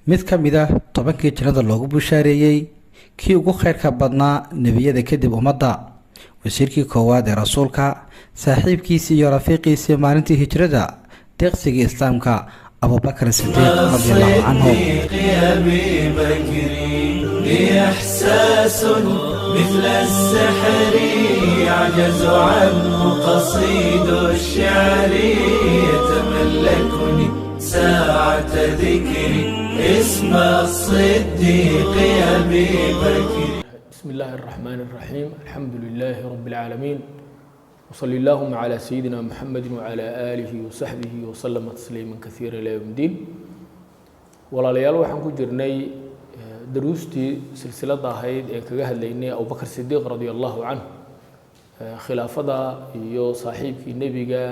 Mid ka mid ah 10kii jannada loogu bushaareeyey, kii ugu khayrka badnaa nebiyada kadib ummadda, wasiirkii koowaad ee rasuulka, saaxiibkiisii iyo rafiiqiisii maalintii hijrada, deeqsigii islaamka, Abubakar Sidiiq رضي الله عنه. الصديق أبي بكر لي إحساس مثل السحر، يعجز عنه قصيد الشعر، يتملكني ساعة ذكري اسم الصديق أبي بكر. بسم الله الرحمن الرحيم، الحمد لله رب العالمين، وصلى اللهم على سيدنا محمد وعلى آله وصحبه وسلم تسليما كثيرا إلى يوم الدين. Walaalayaal, waxaan ku jirnay daruustii silsiladda ahayd ee kaga hadlaynay Abubakar Sidiiq رضي الله عنه, khilaafada iyo saaxiibkii nebiga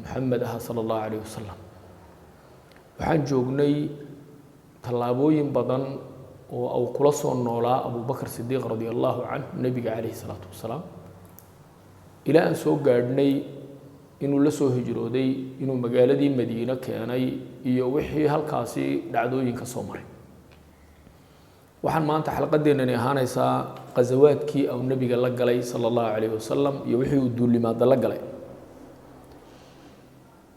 Maxamed aha صلى الله عليه وسلم. Waxaan joognay tallaabooyin badan oo uu kula soo noolaa Abubakar Sidiiq رضي الله عنه nebiga عليه الصلاة والسلام, ilaa aan soo gaadhnay inuu la soo hijrooday, inuu magaaladii Madiine keenay iyo wixii halkaasi dhacdooyin ka soo maray. Waxaan maanta xalqadeennani ahaanaysaa qasawaadkii uu nebiga la galay صلى الله عليه وسلم iyo wixii uu duulimaadda la galay.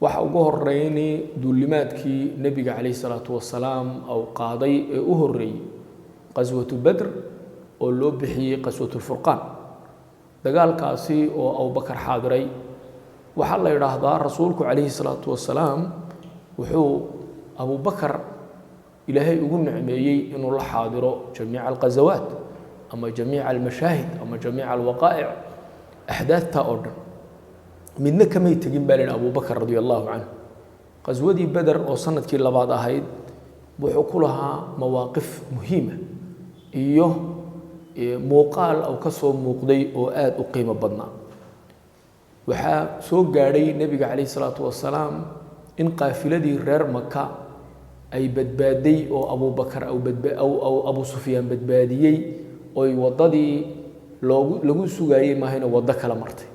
Waxa ugu horeyni duulimaadkii nebiga عليه الصلاة والسلام uu qaaday ee u horeeyey qaswatu Bedr oo loo bixiyey qaswatu Lfurqaan. Dagaalkaasi oo Abubakar xaadiray, waxaa la yidhaahdaa rasuulku عليه الصلاة والسلام wuxuu Abubakar Ilaahay ugu nicmeeyey inuu la xaadiro جميع الغزوات ama جميع المشاهد ama جميع الوقائع. Axdaadta oo dhan midna kamay tegin baa la yidhi Abubakar رضي الله عنه. Qaswadii Beder oo sanadkii labaad ahayd wuxuu ku lahaa mawaaqif muhiima iyo muuqaal uu ka soo muuqday oo aada u qiimo badnaa. Waxaa soo gaadhay nebiga عليه الصلاة والسلام in qaafiladii reer Maka ay badbaaday oo Abubakar Abu Sufyaan badbaadiyey, oy waddadii loogu lagu sugaayey maahayna waddo kala martay.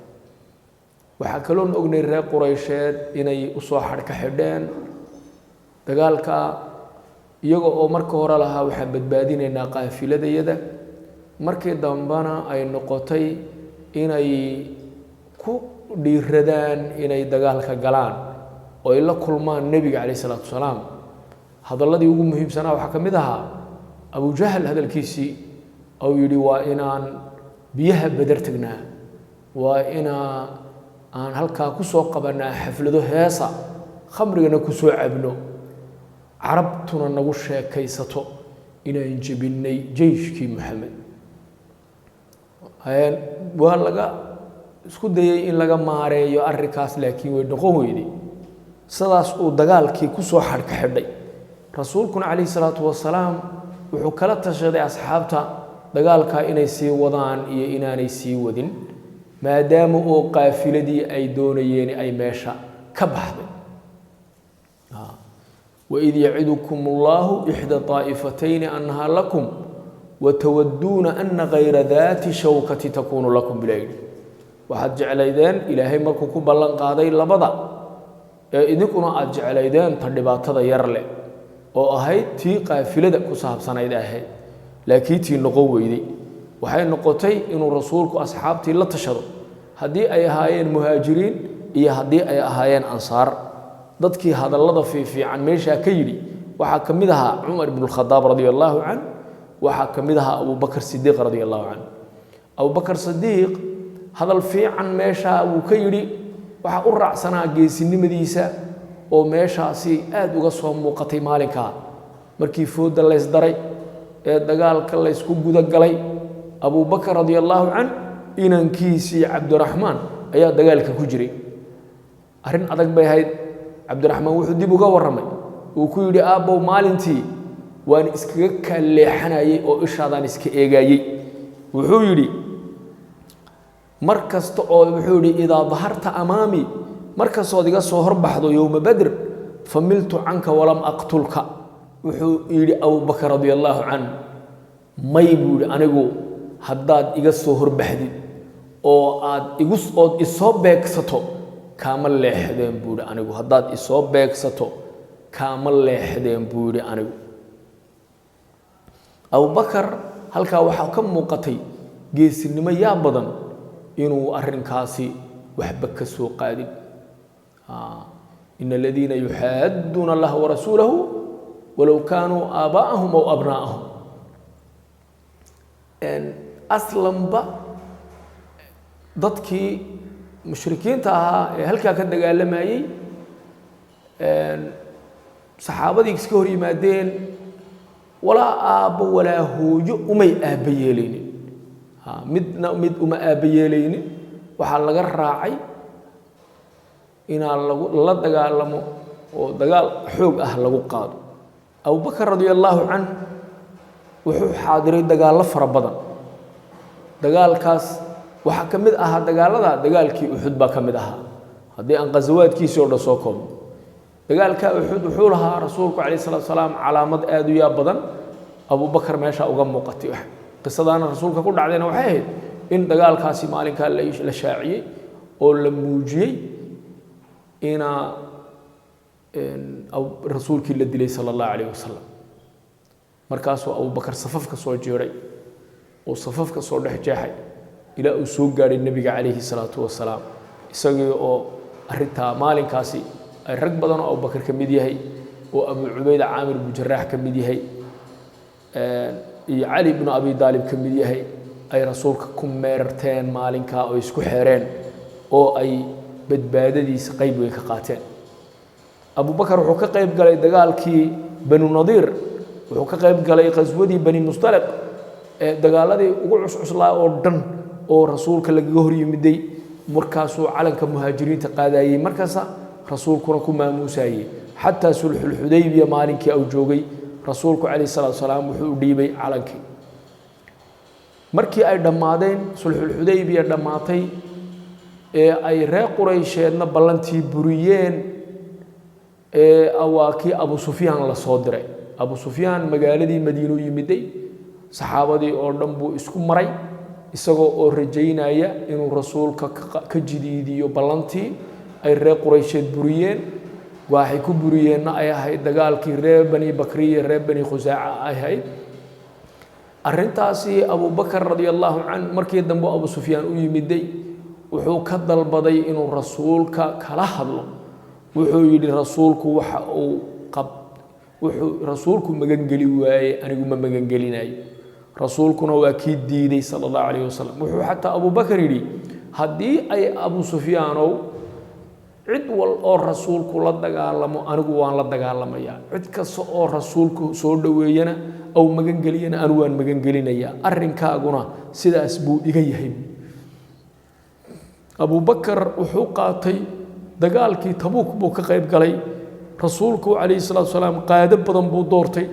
Waxaa kaloon ognay reer Qureysheed inay usoo xadhka xidheen dagaalka, iyaga oo marka hore lahaa waxaan badbaadinaynaa qaafiladayada, markii dambena ay noqotay inay ku dhiiradaan inay dagaalka galaan oo ay la kulmaan nebiga عليه الصلاة والسلام. Hadalladii ugu muhiimsanaa waxaa ka mid ahaa Abujahl hadalkiisii ou yidhi: "Waa inaan biyaha Beder tagnaa, waa inaa aan halkaa kusoo qabanaa xaflado heesa, khamrigana kusoo cabno, carabtuna nagu sheekaysato inaan jebinnay jeyshkii Moxamed." Waa laga isku dayey in laga maareeyo arrinkaas, laakiin way noqon weyday. Sidaas uu dagaalkii kusoo xadhka xidhay. Rasuulkuna عليه الصلاة والسلام wuxuu kala tashaday asxaabta dagaalkaa inay sii wadaan iyo inaanay sii wadin, maadaama oo qaafiladii ay doonayeen ay meesha ka baxday. وإذ يعدكم الله إحدى الطائفتين أنها لكم وتودون أن غير ذات الشوكة تكون لكم. Bilayidhi waxaad jeclaydeen Ilaahay markuu ku ballan qaaday labada ee idinkuna aada jeclaydeen ta dhibaatada yar leh oo ahayd tii qaafilada ku saabsanayd ahayd, laakiin tii noqon weyday. Waxay noqotay inuu rasuulku asxaabtii la tashado, haddii ay ahaayeen muhaajiriin iyo haddii ay ahaayeen ansaar. Dadkii hadallada fiifiican meeshaa ka yidhi waxaa ka mid ahaa Cumar ibnu Khadaab رضي الله عنه, waxaa ka mid ahaa Abubakar Sidiiq رضي الله عنه. Abubakar Sidiiq hadal fiican meeshaa wuu ka yidhi. Waxaa u raacsanaa geesinimadiisa oo meeshaasi aada uga soo muuqatay maalinkaa markii foodda laysdaray ee dagaalka laysku gudagalay. Abubakar رضي الله عنه inankiisii Cabdiraxmaan ayaa dagaalka ku jiray. Arrin adag bay ahayd. Cabdiraxmaan wuxuu dib uga warramay, uu ku yidhi: "Aabbow, maalintii waan iskaga kaaleexanayey oo ishaadaan iska eegaayey." Wuxuu yidhi mar kasta oo wuxuu yidhi: "إذا ظهرت أمامي," mar kastood iga soo horbaxdo يوم بدر, "فملت عنك ولم أقتلك." Wuxuu yidhi Abubakar رضي الله عنه: "May," buu yidhi, "anigu haddaad iga soo horbaxdid oo aad igu ood isoo beegsato kaama leexdeen," buu yidhi. "Anigu haddaad isoo beegsato Kaama leexdeen buu yidhi anigu. Abubakar halkaa waxaa ka muuqatay geesinimo yaa badan inuu arrinkaasi waxba ka soo qaadin. Ina aladiina yuxaadduuna allaha warasuulahu walow kaanuu aabaa'ahum aw abnaa'ahum. Aslanba dadkii mushrikiinta ahaa ee halkaa ka dagaalamayey saxaabadii iska hor yimaadeen, walaa aabbo walaa hooyo umay aabba yeelaynin, midna mid uma aabba yeelaynin. Waxaa laga raacay inaa lagu la dagaalamo oo dagaal xoog ah lagu qaado. Abubakar radia allaahu canh wuxuu xaadiray dagaallo fara badan. Dagaalkaas waxaa ka mid ahaa dagaalada dagaalkii Uxud baa ka mid ahaa. Haddii aan khasawaadkiisii oo dhan soo koobno, dagaalka Uxud wuxuu lahaa rasuulku calayh salatu salaam calaamad aada u yaab badan Abubakar meesha uga muuqatay. Qisadaana rasuulka ku dhacdayna waxay ahayd in dagaalkaasi maalinkaa la shaaciyey oo la muujiyey inaa rasuulkii la dilay sala allahu calayh wasalam. Markaasuu Abubakar safafka soo jeeray oo safafka soo dhex jeexay ilaa uu soo gaadhay nebiga calayhi salaatu wasalaam, isagii oo arrintaa maalinkaasi ay rag badan oo Abubakar ka mid yahay oo Abu Cubayda Caamir ibnu Jaraax ka mid yahay iyo Cali ibnu Abi Daalib ka mid yahay ay rasuulka ku meerteen maalinkaa oo isku xeereen oo ay badbaadadiisa qayb weyn ka qaateen. Abubakar wuxuu ka qayb galay dagaalkii Banu Nadiir, wuxuu ka qayb galay qaswadii Bani Mustaliq, ee dagaaladii ugu cuscuslaa oo dhan oo rasuulka lagaga hor yimiday. Markaasuu calanka muhaajiriinta qaadayey, markaasa rasuulkuna ku maamuusayey. Xataa sulxulxudaybiya maalinkii uu joogay rasuulku calayhi salaatu salaam wuxuu u dhiibay calankii. Markii ay dhammaadeen sulxulxudaybiya dhammaatay ee ay reer Quraysheedna ballantii buriyeen, ee waa kii Abu Sufyaan la soo diray. Abu Sufyaan magaaladii Madiinu yimiday, saxaabadii oo dhan buu isku maray isagoo oo rajaynaya inuu rasuulka ka jidiidiyo ballantii ay reer Quraysheed buriyeen. Waxay ku buriyeenna ay ahayd dagaalkii reer Bani Bakri iyo reer Bani Khusaaca ay ahayd arrintaasi. Abubakar radia allahu canh markii dambe Abu Sufyaan u yimiday wuxuu ka dalbaday inuu rasuulka kala hadlo. Wuxuu yidhi, rasuulku waxa uu qab wuxuu rasuulku magangeli waayey, anigu ma magangelinayo. Rasuulkuna waa kii diiday sala allahu calayh wasalam. Wuxuu xataa Abubakar yidhi, haddii ay Abu Sufyaanow cid wal oo rasuulku la dagaalamo anigu waan la dagaalamayaa, cid kasta oo rasuulku soo dhoweeyana aw magangeliyana anigu waan magangelinayaa, arrinkaaguna sidaas buu iga yahay. Abubakar wuxuu qaatay dagaalkii Tabuuk buu ka qayb galay. Rasuulku calayhi salaatu salaam qaado badan buu doortay,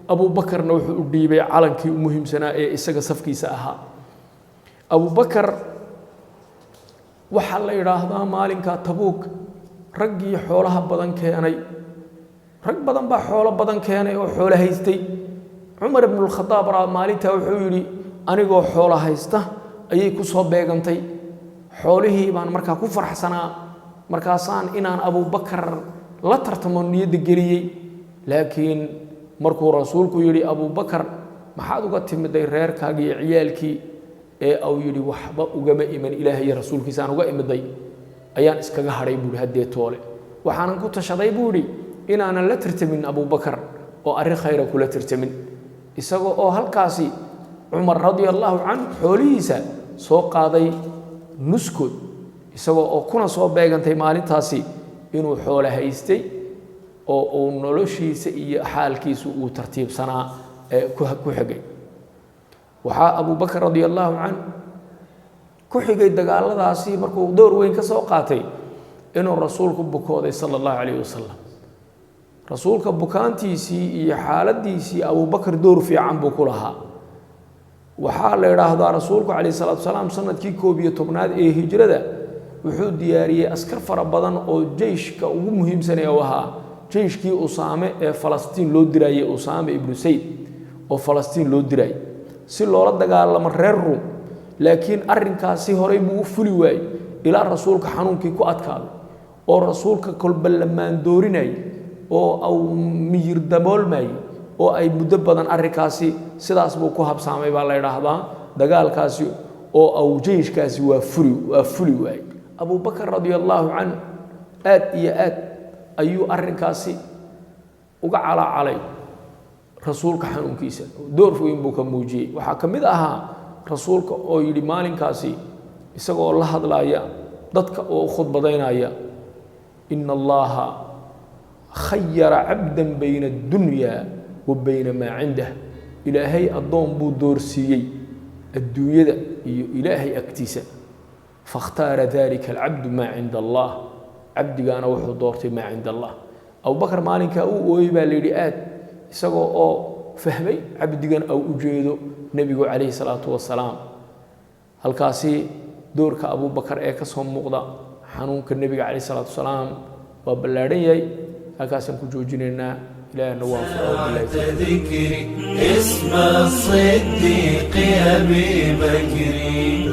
Abubakarna wuxuu u dhiibay calankii u muhiimsanaa ee isaga safkiisa ahaa. Abubakar waxaa la yidhaahdaa maalinkaa Tabuuk raggii xoolaha badan keenay, rag badan baa xoolo badan keenay oo xoolo haystay. Cumar ibnulkhadaab maalintaa wuxuu yidhi, anigoo xoolo haysta ayay ku soo beegantay, xoolihii baan markaa ku faraxsanaa, markaasaan inaan Abubakar la tartamo niyadda geliyey. Laakiin markuu rasuulku yidhi, Abubakar maxaad uga timiday reerkaagii iyo ciyaalkii, ee uu yidhi waxba ugama iman, Ilaahay iyo rasuulkiisaan uga imiday, ayaan iskaga hadhay buuhi. Haddee toole waxaanan ku tashaday buu yidhi inaanan la tartamin Abubakar oo arrin khayra kula tartamin, isagoo oo halkaasi Cumar radia allahu canhu xoolihiisa soo qaaday nuskood, isagoo oo kuna soo beegantay maalintaasi inuu xoolo haystay oo uu noloshiisa iyo xaalkiisu uu tartiibsanaa ee ku xigay. Waxaa Abubakar radia allahu canh ku xigay dagaaladaasi markuu door weyn ka soo qaatay inuu rasuulku bukooday sala allahu calayh wasalam. Rasuulka bukaantiisii iyo xaaladiisii Abubakar door fiican buu ku lahaa. Waxaa la idhaahdaa rasuulku calayh salaatu salaam sanadkii 11aad ee hijrada wuxuu diyaariyey askar fara badan oo jeyshka ugu muhiimsanee u ahaa jeyshkii Usaame ee Falastiin loo diraayey, Usaame ibnu Sayd oo Falastiin loo diraayey si loola dagaalamo reer Ruum. Laakiin arrinkaasi horey buu u fuli waayey ilaa rasuulka xanuunkii ku adkaaday oo rasuulka kolba la maandoorinayay. Oo au miyir daboolmayey oo ay muddo badan arrinkaasi sidaas buu ku habsaamay baa la idhaahdaa dagaalkaasi oo au jeyshkaasi waa fuli waayey. Abubakar radia allaahu canhu aad iyo aad ayuu arrinkaasi uga calaacalay rasuulka xanuunkiisa, door weyn buu ka muujiyey. Waxaa ka mid ahaa rasuulka oo yidhi maalinkaasi isagoo la hadlaaya dadka oo u khudbadaynaya: "Ina Allaha khayara cabdan bayna addunya wa bayna maa cindah." Ilaahay addoon buu doorsiiyey adduunyada iyo Ilaahay agtiisa. "Fakhtaara dalika alcabdu maa cinda Allah." Cabdigaana wuxuu doortay maa cinda Allah. Abubakar maalinkaa uu ooyey baa la yidhi aad, isagoo oo fahmay cabdigan au u jeedo nebigu calayhi salaatu wasalaam. Halkaasi doorka Abubakar ee ka soo muuqda xanuunka nebiga calayhi salaatu wasalaam waa ballaadhan yahay. Halkaasaan ku joojinaynaa. Ilaahna waa anfaco. ذكري اسم الصديق أبي بكر.